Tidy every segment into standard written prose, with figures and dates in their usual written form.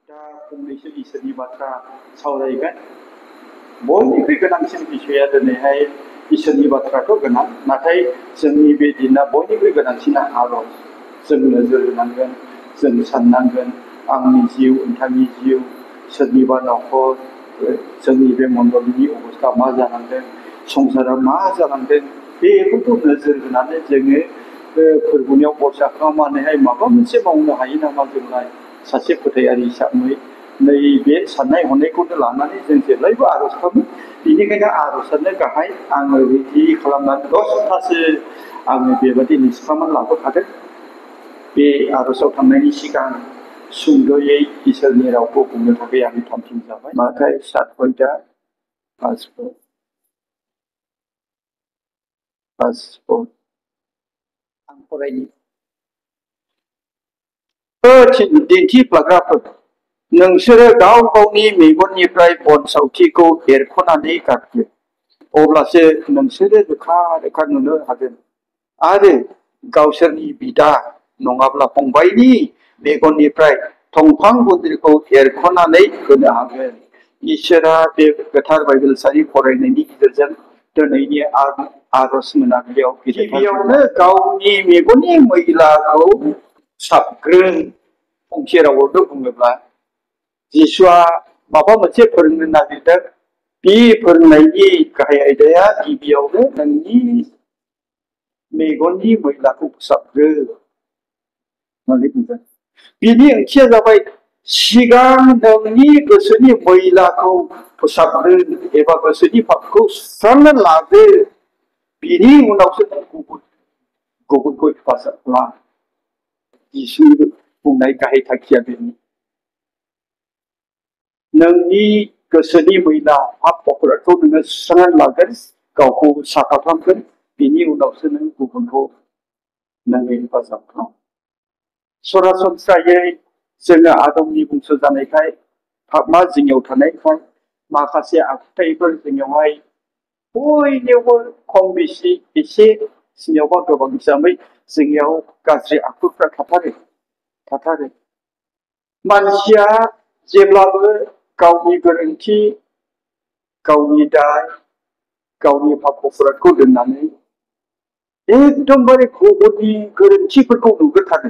दा फंनैसो इसोरनि बाथ्रा सावरायगोन। बयनिख्रुइ गोनांसिन बिषया दिनैहाय इसोरनि बाथ्राथ' गोनां, नाथाय जोंनि बे दिना बयनिख्रुइ गोनांसिना आरज। जों नोजोर होनांगोन, जों साननांगोन, आंनि जिउ, नोंथांनि जिउ, सोरनिबा न'खर, जोंनि बे मण्डलीनि अबस्था मा जालांदों, संसारा मा जालांदों, बेफोरखौ नोजोर होनानै जोङो फोरबोनियाव खरसा खालामनानैहाय माबा मोनसे मावनो हायो नामा जोंलाय सासे फोथायारि हिसाबै नैबे साननाय हनायखौनो लानानै जों जेब्लायबो आरज खालामो। बेनिखायनो आरजआनो गाहाय। आङो रेडि खालामनानै 10 सप्ताहसो आङो बेबायदि लिस्ट खालामनानै लाबोखादों। बे आरजआव थांनायनि सिगां सुंद'यै इसोरनि रावखौ बुंनो थाखाय आं थामथिम जाबाय। माथाय 7:5 आं फरायनि। दिन्थिफ्लाग्राफोर, नोंसोरो गाव गावनि मेगननिफ्राय बनसावथिखौ एरख'नानै गारदो, अब्लासो नोंसोरो रोखा रोखा नुनो हागोन आरो गावसोरनि बिदा नङाब्ला फंबायनि मेगननिफ्राय दंफां गुन्द्रिखौ एरख'नानै होनो हागोन। इसोरा बे गोथार बाइबेलसारि फरायनायनि गेजेरजों दिनैनि आरज मोनाबिलियाव गिबियावनो गावनि मेगननि मैलाखौ साबग्रो। फंसे रावावथ' बुङोब्ला जिसुआ माबा मोनसे फोरोंनो नागिरदों। बे फोरोंनायनि गाहाय आयदाया गिबियावनो नोंनि मेगननि मैलाखौ फोसाबग्रो होननानै बुंदों। बिनि ओंथिया जाबाय सिगां नोंनि गोसोनि मैलाखौ फोसाबग्रो एबा गोसोनि पापखौ सुस्रांना लाग्रो, बिनि उनावसो नों गुबुनखौ हेफाजाब खालाम। जिसुनि बुंनाय गाहाय थांखिया बेनो। नोंनि गोसोनि मैला पापफोरखौ नोङो सुस्रांनानै लागोन, गावखौ साफा खालामगोन, बिनि उनावसो नों गुबुनखौ नोङो हेफाजाब खालाम। सरासनस्रायै जोङो आदमनि बंस जानायखाय, पापआ जोंनियाव थानायखाय माखासे आखुथायफोर जोंनियावहाय बयनियावबो खम बेसि एसे सिनियावबा गोबां हिसाबै जोंनियाव गाज्रि आखुफ्रा थाथारो। मानसिया जेब्लाबो गावनि गोरोन्थि, गावनि दाय, गावनि पापफोरखौ दोननानै एकदमबारे गुबुननि गोरोन्थिफोरखौ नुग्रोथारो।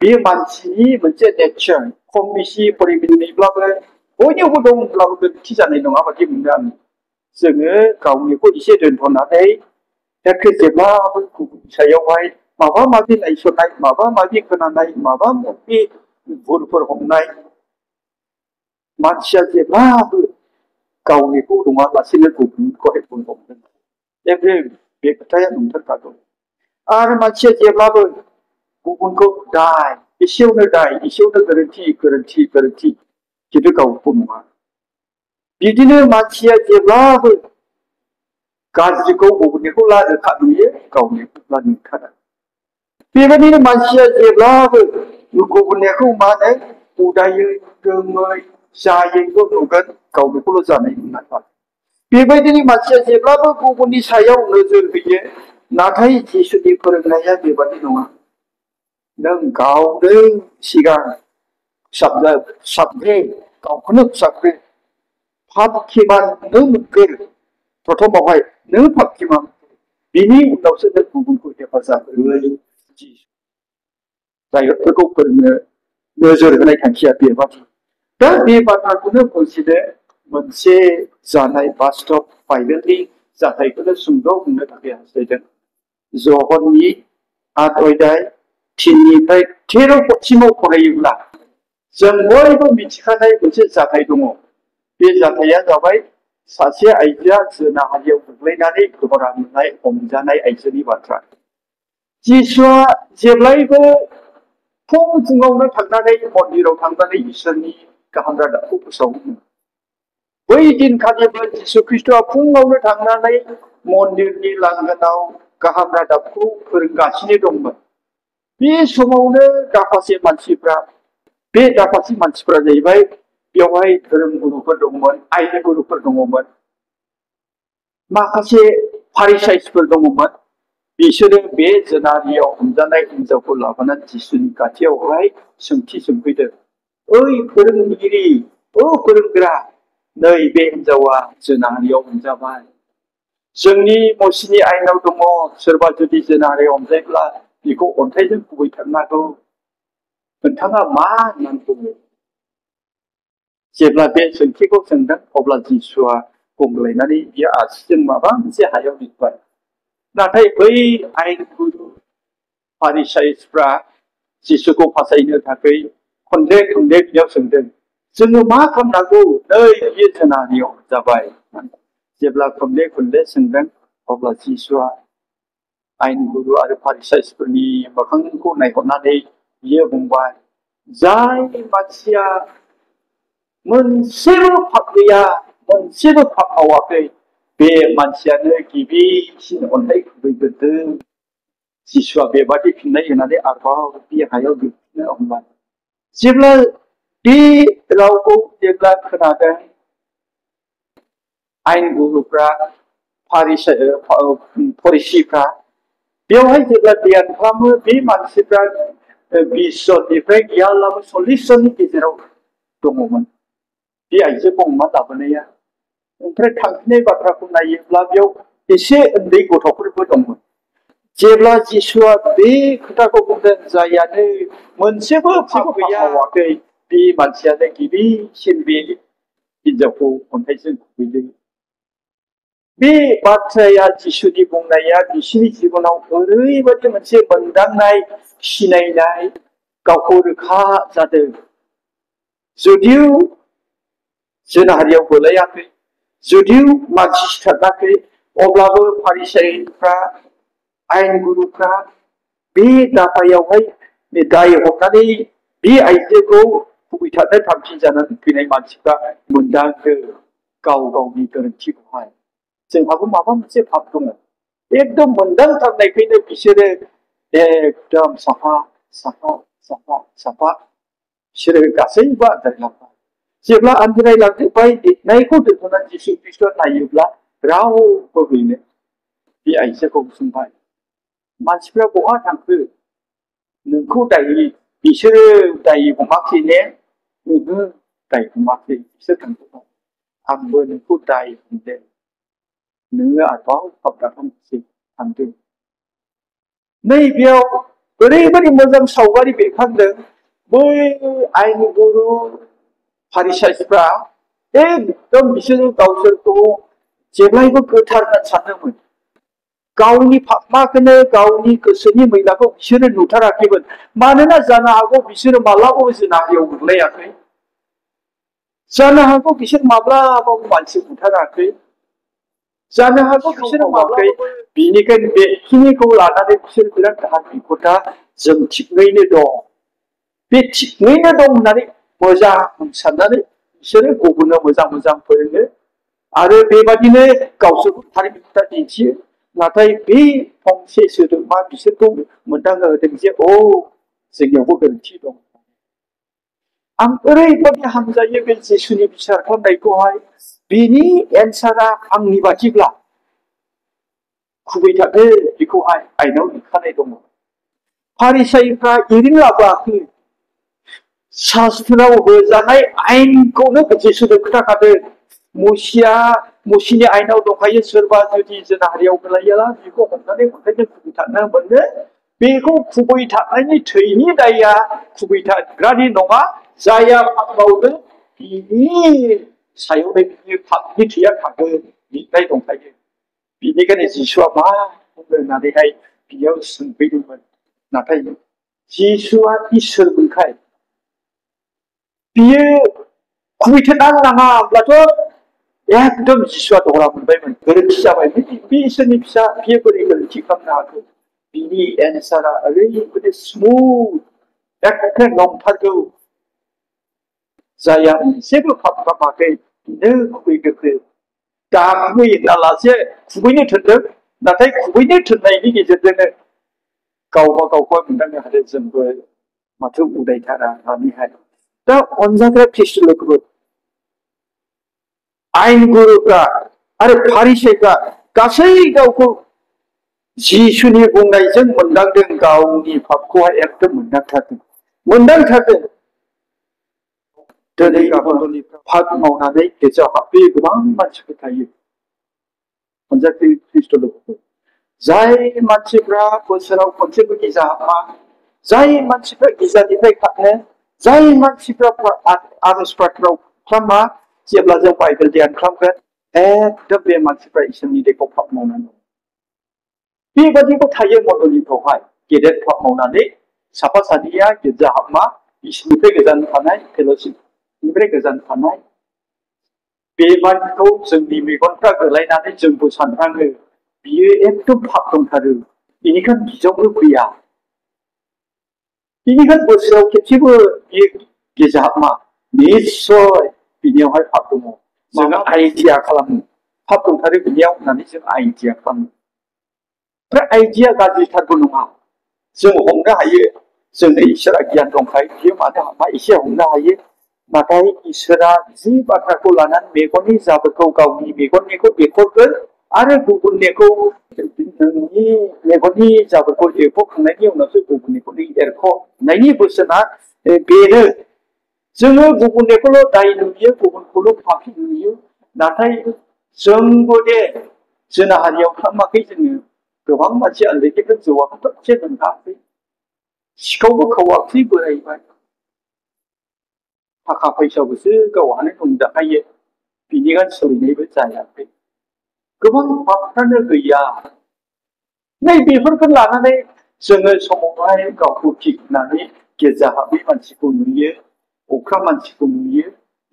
बे मानसिनि मोनसे नेचार। खम बेसि परिबेनैब्लाबो बयनियावबो दं, होनब्लाबो गोरोन्थि जानाय नङा बादि मोनो आं। जोङो गावनिखौ एसे दोनथ'नानै जेब्लाबो गुबुननि सायावहाय माबा माबि नायसननाय, माबा माबि खोनानाय, माबा माबि भुलफोर हमनाय, मानसिया जेब्लाबो गावनिखौ नङालासेनो गुबुनखौहाय भुल हमदों। बे खोथाया नंथारखागौ। आरो मानसिया जेब्लाबो गुबुनखौ दाय, एसेयावनो गोरोन्थि, खिन्थु गावखौ नङा। बिदिनो मानसिया जेब्लाबो गाज्रिखौ गुबुननिखौ रोखा नुयो, गावनिखौ नुथारा। बेबायदिनो मानसिया जेब्लाबो गुबुननिखौ मा होनो उदायै, रोङै, जायैखौ नुगोन, गावनिखौल' जानाय नुनाय। बेबायदिनो मानसिया जेब्लाबो गुबुननि सायाव नोजोर होयो, नाथाय जिसुनि फोरोंनाया बेबादि नङा। नों गावनो सिगां फोसाबग्रो, गावखौनो फोसाबग्रो। पाप खेमान नों मोनगोन। प्रथमावहाय नों पाप खेमान, बिनि उनावसो नों गुबुनखौ हेफाजाब होयो। जायफोरखौ फोरोंनो नोजोर होनाय थांखिया बेबादि। दा बे बाथ्राखौनो बुजिनो मोनसे जानाय बास्तब बाइबेलनि जाथायखौनो सुंद' बुंनो थाखाय हास्थायदों। जहननि 8:3 - 13 फरायोब्ला जों बयबो मिथिखानाय मोनसे जाथाय दङ। बे जाथाया जाबाय सासे आइजोआ जोनाहारियाव गोग्लैनानै गोब्राबनाय हमजानाय आइजोनि बाथ्रा। जिसुआ जेब्लायबो फुङावनो थांनानै मन्दिराव थांनानै इसोरनि गाहाम रादाबखौ फोसावोमोन। बै दिनखालिबो जिसु ख्रिस्ट'आ फुङावनो थांनानै मन्दिरनि लांगोनाव गाहाम रादाबखौ फोरोंगासिनो दंमोन। बे समावनो दाफासे मानसिफ्रा जाहैबाय, बेवहाय धोरोम गुरुफोर दंमोन, आयेन गुरुफोर दङमोन, माखासे फारिसाइसफोर दङमोन। बिसोरो बे जोनारियाव हमजानाय हिनजावखौ लाबोनानै जिसुनि खाथियावहाय सोंथि सोंफैदों। ओइ फोरोंगिरि फोरोंग्रा नैबे हिनजावा जोनाहारियाव हमजाबाय जोंनि मसिनि आयेनाव दङ सोरबा जुदि जोनाहारियाव हमजायोब्ला बेखौ अन्थाइजों खुबैथारनांगौ नोंथाङा मा होननानै बुङो जेब्ला बे सोंथिखौ सोंदों अब्ला जिसुआ गंग्लायनानै बियो आसिजों माबा मोनसे हायाव लिरबाय नाथाय बै आयेन गुरु फारिसाइफ्रा जिसुखौ फासायनो थाखाय खनले खनले बियाव सोंदों जोङो मा खालामनांगौ नै बियो जोनाहारियाव जाबाय जेब्ला खनले खनले सोंदों अब्ला जिसुआ आयेन गुरु आरो फारिसाइफोरनि मोखांखौ नायहरनानै बियो बुंबाय जाय मानसिया मोनसेबो पाप गैया मोनसेबो पाप मावाखै बे मानसियानो गिबिसिन अन्थाइ खुबैग्रोदों जिसुआ बेबादि फिननाय होनानै आरोबाव बे हायाव लिरफिननो हमबाय जेब्ला बे रावखौ जेब्ला खोनादों आयेन गुरुफ्रा फरिसीफ्रा बेवहाय जेब्ला ध्यान खालामो बे मानसिफ्रा 20 जननिफ्राय गैयाब्लाबो 40 जननि गेजेराव दङमोन बे आइजोखौ अमा लाबोनाया ओमफ्राय थांफिननाय बाथ्राखौ नायोब्ला बेयाव एसे उन्दै गथ'फोरबो दंमोन जेब्ला जिसुआ बे खोथाखौ बुंदों जायानो मोनसेबो पाप मावाखै बे मानसियानो गिबिसिन बे हिनजावखौ अन्थाइजों खुबैदों बे बाथ्राया जिसुनि बुंनाया बिसोरनि जिबनाव ओरैबायदि मोनसे मोनदांनाय सिनायनाय गावखौ रोखा जादों जुदिउ जोनाहारियाव गोलैयाखै जुदिउ मानसि सिथाराखै अब्लाबो फारिसाइफ्रा आयेन गुरुफ्रा बे दाफायावहाय दाय हमनानै बे आइजोखौ खुबैथारनो थांखि जानानै फैनाय मानसिफ्रा मोनदांदों गाव गावनि गोरोन्थिखौहाय जोंहाबो माबा मोनसे पाप दङ एकदम मोनदांथारनायखायनो बिसोरो एकदम साफा साफा साफा साफा बिसोरो गासैबो आन्दायलांबाय जेब्ला आन्दायलांजोब्बाय लिरनायखौ दोनथ'नानै जिसु ख्रिस्ट'आ नायोब्ला रावबो गैला बे आइजोखौ सोंबाय मानसिफ्रा बहा थांखो नोंखौ दाय बिसोरो दाय हमाखै ने ओहो दाय हमाखै बिसोर थांजोब्बाय आंबो नोंखौ दाय हमदों नोङो आरोबाव पाप दाखालामसै थांदों नैबेयाव ओरैबायदि मोजां सावगारि बेरखांदों बै आयेन गुरु फारिसाइफ्रा एकदम बिसोरो गावसोरखौ जेब्लायबो गोथार होनना सानदोंमोन गावनि पापमाखौनो गावनि गोसोनि मैलाखौ बिसोरो नुथाराखैमोन मानोना जानो हागौ बिसोरो माब्लाबाबो जोनाहारियाव गोग्लैयाखै जानो हागौ बिसोर माब्लाबाबो मानसि बुथाराखै जानो हागौ बिसोरो माब्लाबाबो बिनिखायनो बेखिनिखौ लानानै बिसोर बिराद हाखा जों थिगैनो दं बे थिगैनो दं होननानै मोजां साननानै बिसोरो गुबुननो मोजां मोजां फोरोङो आरो बेबादिनो गावसोरखौ थारिखथा दिन्थियो नाथाय बे फंसे सोदोबा बिसोरखौ मोनदांहोदों जे जोंनियावबो गोरोन्थि दं आं ओरैबायदि हामजायो बे जिसुनि बिसार खालामनायखौहाय बिनि एन्सारा आंनि बादिब्ला खुबैथारदो बेखौहाय आयेनाव लिरखानाय दङ फारिसाइफ्रा एरैनो लाबोआखै शास्त्राव होजानाय आयेनखौनो जिसुनो खोन्थाखादों मुसिनि आयेनाव दंखायो सोरबा जुदि जोनाहारियाव गोलैयोब्ला बेखौ हमनानै अन्थाइजों खुबैथारनो मोनो बेखौ खुबैथारनायनि थैनि दायआ खुबैथारग्रानि नङा जाया पाप मावदों बिनि सायावनो बिनि पापनि थैया थागोन लिरनाय दंखायो बिनिखायनो जिसुआ मा बुंनो होननानैहाय बियाव सोंफैदोंमोन नाथाय जिसुआ इसोरमोनखाय बियो खुबैथारनांगौ नाङाब्लाथ' एकदम जिसुआ दहरा मोनबायमोन गोरोन्थि जाबायमोन बे इसोरनि फिसा बियो बोरै गोरोन्थि खालामनो हागौ बिनि एन्सारा ओरैबायदि स्मुथ एखे नंथारगौ जाया जेबो पाप खालामाखै बिनो खुबैग्रोदो दा खुबैलासे खुबैनो थोनदों नाथाय खुबैनो थोननायनि गेजेरजोंनो गावबा गावखौ मोनदांनो हादों जोंबो माथो उदायथारा होननानैहाय दा अनजाग्रा ख्रिस्ट लोगोफोर आयेन गुरुफ्रा आरो फारिसाइफ्रा गासै गावखौ जिसुनि बुंनायजों मोनदांदों गावनि पापखौहाय एकदम मोनदांथारदों दिनै गाबोन पाप मावनानै गेजेराव हाबफैयो गोबां मानसिफोर थायो अनजाथि ख्रिस्ट' लोगोफोर जाय मानसिफ्रा बोसोराव खनसेबो गिजा हाबा जाय मानसिफ्रा गिजानिफ्राय खारनो जाय मानसिफ्रा आर'ज प्रार्थनायाव खालामा जेब्ला जों बाइबेल ध्यान खालामगोन एकदम बे मानसिफ्रा इसोरनि देखौ पाप मावनानै बेबादिबो थायो मण्डलिफ्रावहाय गेदेर पाप मावनानै साफा सानैया गिर्जा हाबमा इसोरनिफ्राय गोजान थानाय फेल'शिपनिफ्राय गोजान थानाय बेबादिखौ जोंनि मेगनफ्रा गोलायनानै जोंबो सानफ्राङो बियो एकदम पाप दंथारो बेनिखायनो गिजावनो फैया बेनिखायनो बोसोराव खेबसेबो बियो गिर्जा हाबमा निस्सय बिनियावहाय पाप दङ जोङो आइडिया खालामो पाप दंथारो बिनियाव होननानै जों आइडिया खालामो ओमफ्राय आइडिया गाज्रिथारबो नङा जों हमनो हायो जोंनो इसोरा गियान दंखायो बियो मानो हामा एसे हमनो हायो नाथाय इसोरा जि बाथ्राखौ लानानै मेगननि जाबोरखौ गावनि मेगननिखौ एरख'गोन आरो गुबुननिखौ नोंनि मेगननि जाबोरखौ एरख'खांनायनि उनावसो गुबुननिखौ एरख'नायनि बोसोना बेनो जोङो गुबुननिखौल' दाय नुयो गुबुनखौल' पापि नुयो नाथाय जोंबो दे जोंना हारियाव खालामाखै जोङो गोबां मानसि उन्दैनिफ्राय जौआखौ थोबसे मोनखायाखै सिखावबो खावाखै बोरायबाय थाखा फैसाबोसो गावहानो दंजाखायो बिनिखायनो सोलिनायबो जायाखै गोबां पापफ्रानो गैया नै बेफोरखौ लानानै जोङो समावहाय गावखौ थिग होननानै गिर्जा हाबै मानसिखौ नुयो अख्रा मानसिखौ नुयो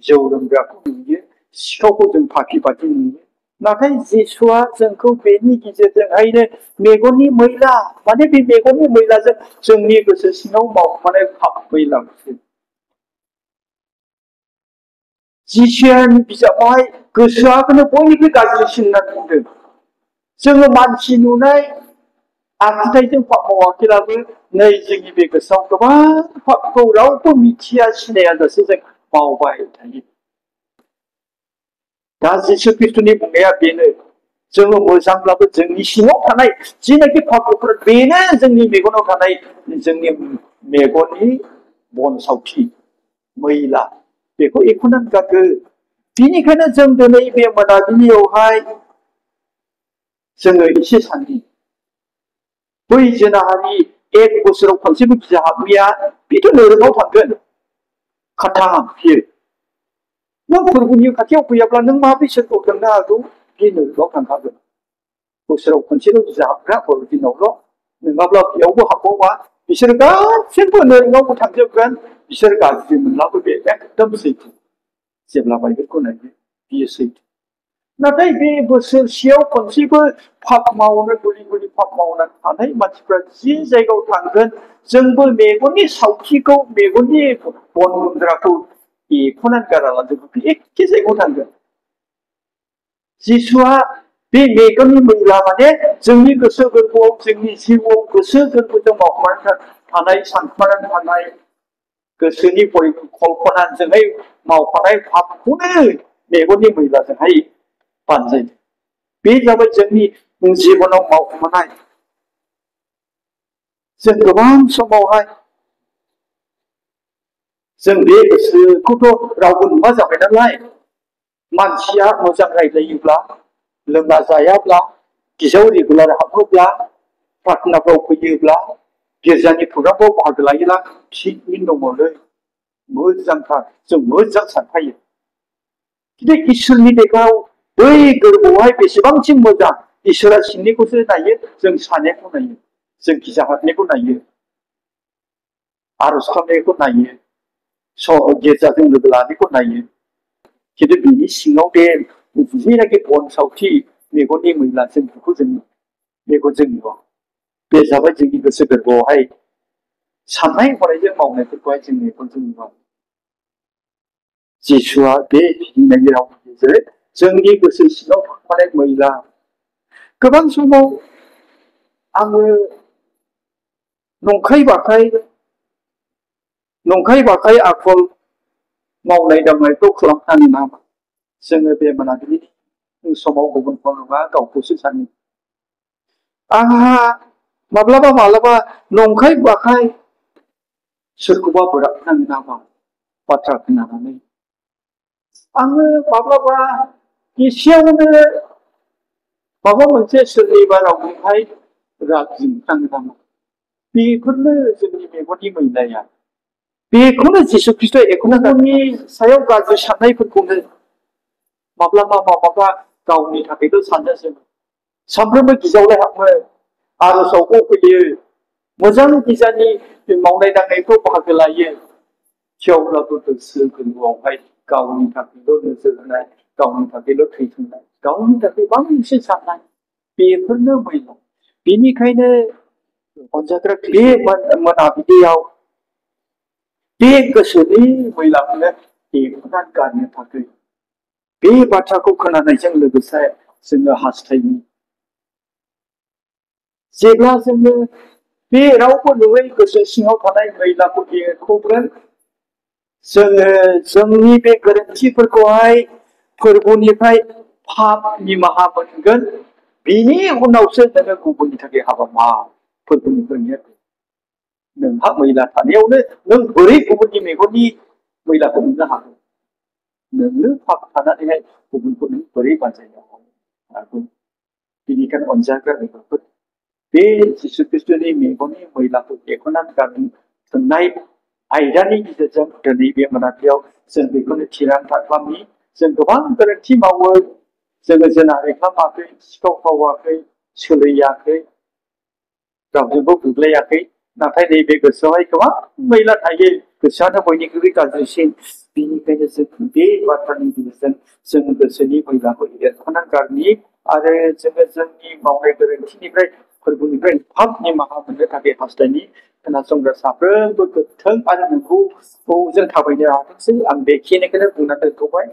जौ लोंग्राखौ नुयो सिखावखौ जों फाखि बादि नुयो नाथाय जिसुआ जोंखौ बेनि गेजेरजोंहायनो मेगननि मैला माने बे मेगननि मैलाजों जोंनि गोसो सिङाव मावफानाय पाप मैलाखौसो जिसुआनि बिजाबावहाय गोसोआखौनो बयनिख्रुइ गाज्रिसिन होननानै बुंदों जोङो मानसि नुनाय आखुथायजों पाप मावाखैब्लाबो नै जोंनि बे गोसोआव गोबां पापखौ रावबो मिथिया सिनायाजासे जों मावबाय थायो दा जिसु ख्रिस्ट'नि बुंनाया बेनो जोङो मोजांब्लाबो जोंनि सिङाव थानाय जिनाखि पापफोर बेनो जोंनि मेगनाव थानाय जोंनि मेगननि बनसावथि मैला बेखौ एख'नानै गारगो बिनिखायनो जों दिनै बे मोनाबिलियावहाय जोङो एसे साननि बै जोनाहारि एक बोसोराव खनसेबो गिर्जा हाबैया बेथ' नोरोगाव थांगोन खाथा बियो नों फोरबोनि खाथियाव फैयाब्ला नों माबोरै सोरगोआव थांनो हागौ बे नोरोगाव थांखागोन बोसोराव खनसेल' गिर्जा हाबग्रा बर'दिनावल' नङाब्ला बेयावबो हाबबावा बिसोर गासैबो नोरोगावबो थांजोबगोन बिसोर गाज्रि मोनब्लाबो बे एकदम सैथो जेब्ला बाइबेलखौ नायो बियो सैथो नाथाय बे बोसोरसेयाव खनसेबो पाप मावनो गुलि गुलि पाप मावनानै थानाय मानसिफ्रा जि जायगायाव थांगोन जोंबो मेगननि सावथिखौ मेगननि बन गुन्द्राखौ एख'नानै गारालाजोंबो बे एखे जायगायाव थांगोन जिसुआ बे मेगननि मैला माने जोंनि गोसो गोरबोआव जोंनि जिउआव गोसो गोरबोजों मावफानानै थानाय सानख'नानै थानाय गोसोनि कल्पनाजोंहाय मावफानाय पापखौनो मेगननि मैलाजोंहाय बानजायो बे जाबाय जोंनि जिबनाव मावफानाय जों गोबां समावहाय जों बे गोसोखौथ' रावबो नुवा जाबाय नालाय मानसिया मोजां रायज्लायोब्ला लोंना जायाब्ला गिर्जायाव रेगुलार हाबोब्ला प्रार्थनाफ्राव फैयोब्ला गिर्जानि प्रग्रामफ्राव बाहागो लायोब्ला थिगैनो दङलै मोजांथार जों मोजां सानखायो खिन्थु इसोरनि देखाव बै गोरबोआवहाय बेसेबांसिम मोजां इसोरा सिंनिखौसो नायो जों सानैखौ नायो जों गिर्जा हाबनायखौ नायो आर'ज खालामनायखौ नायो गिर्जाजों लोगो लानायखौ नायो खिन्थु बिनि सिङाव बे जेनाखि बन सावथि मेगननि मैला जों बेखौ जों मेगनजों नुवा बे जाबाय जोंनि गोसो गोरबोआवहाय साननाय हनायजों मावनायफोरखौहाय जों मेगनजों नुवा जिसुआ बे फिदिंनायनि रावनि गेजेरजों जोंनि गोसो सिङाव थाखुमानाय मैला गोबां समाव आङो नंखाय बाखाय आखल मावनाय दांनायखौ खालामनाङो नामा जोङो बे मोनाबिलिनि समाव गुबुनखौ नङा गावखौसो सानो आंहा माब्लाबा नंखाय बाखाय सोरखौबा बोराबनाङो नामा बाथ्रा खोनानानै आङो माब्लाबा एसेयावनो माबा मोनसे सोरनिबा रावजोंहाय राग जोंखाङो नामा बेफोरनो जोंनि मेगननि मैलाया बेखौनो जिसु ख्रिस्टआ एखनब्लानि सायाव गाज्रि साननायफोरखौनो माब्लाबा माब्लाबा गावनि थाखायल' सानो जों सानफ्रोमबो गिजावलाय हाबो आर'जावबो फैयो मोजां गिजानि मावनाय दांनायफ्राव बाहागो लायो थेवब्लाबो गोसो गोरबोआवहाय गावनि थाखायल' नोजोर होनाय गावनि थाखायल' थैथोंनाय गावनि थाखाय माबा मोनसे साननाय बेफोरनो मैला बेनिखायनो अनजाग्रा बे मोनाबिलियाव बे गोसोनि मैलाखौनो एख'नानै गारनो थाखाय बे बाथ्राखौ खोनानायजों लोगोसे जोङो हास्थायो जेब्ला जोङो बे रावबो नुयै गोसो सिङाव थानाय मैलाखौ एरख'गोन जोङो जोंनि बे गोरोन्थिफोरखौहाय फोरबोनिफ्राय पाप निमाहा मोनगोन बिनि उनावसो नोङो गुबुननि थाखाय हाबा माव फोरबोनिफ्रायनो नोंहा मैला थानायावनो नों बोरै गुबुननि मेगननि मैलाखौ नुनो हागोन नोंनो पाप थानानैहाय गुबुनखौ नों बोरै बानजायनो हागोन बेनिखायनो अनजाग्रा लोगोफोर बे जिसु ख्रिस्टनि मेगननि मैलाखौ एख'नानै गारनो थोननाय आयदानि गेजेरजों दिनै बे मोनाबिलियाव जों बेखौनो थिरांथा खालामनि जों गोबां गोरोन्थि मावो जोङो जेनारै खालामाखै सिखाव खावाखै सोलैयाखै रावजोंबो बुलायाखै नाथाय नैबे गोसोआवहाय गोबां मैला थायो गोसोआनो बयनिख्रुइबो गाज्रिसिन बेनिखायनो जों बे बाथ्रानि गेजेरजों जों गोसोनि मैलाखौ एरख'नानै गारनि आरो जोङो जोंनि मावनाय गोरोन्थिनिफ्राय फोरबोनिफ्राय पाप निमाहा मोननो थाखाय हास्थायनि खोनासंग्रा साफ्रोमबो गोथों आरो नोंखौ जों थाबायनो हाथोंसै आं बेखिनिखौनो बुंना दोनथ'बाय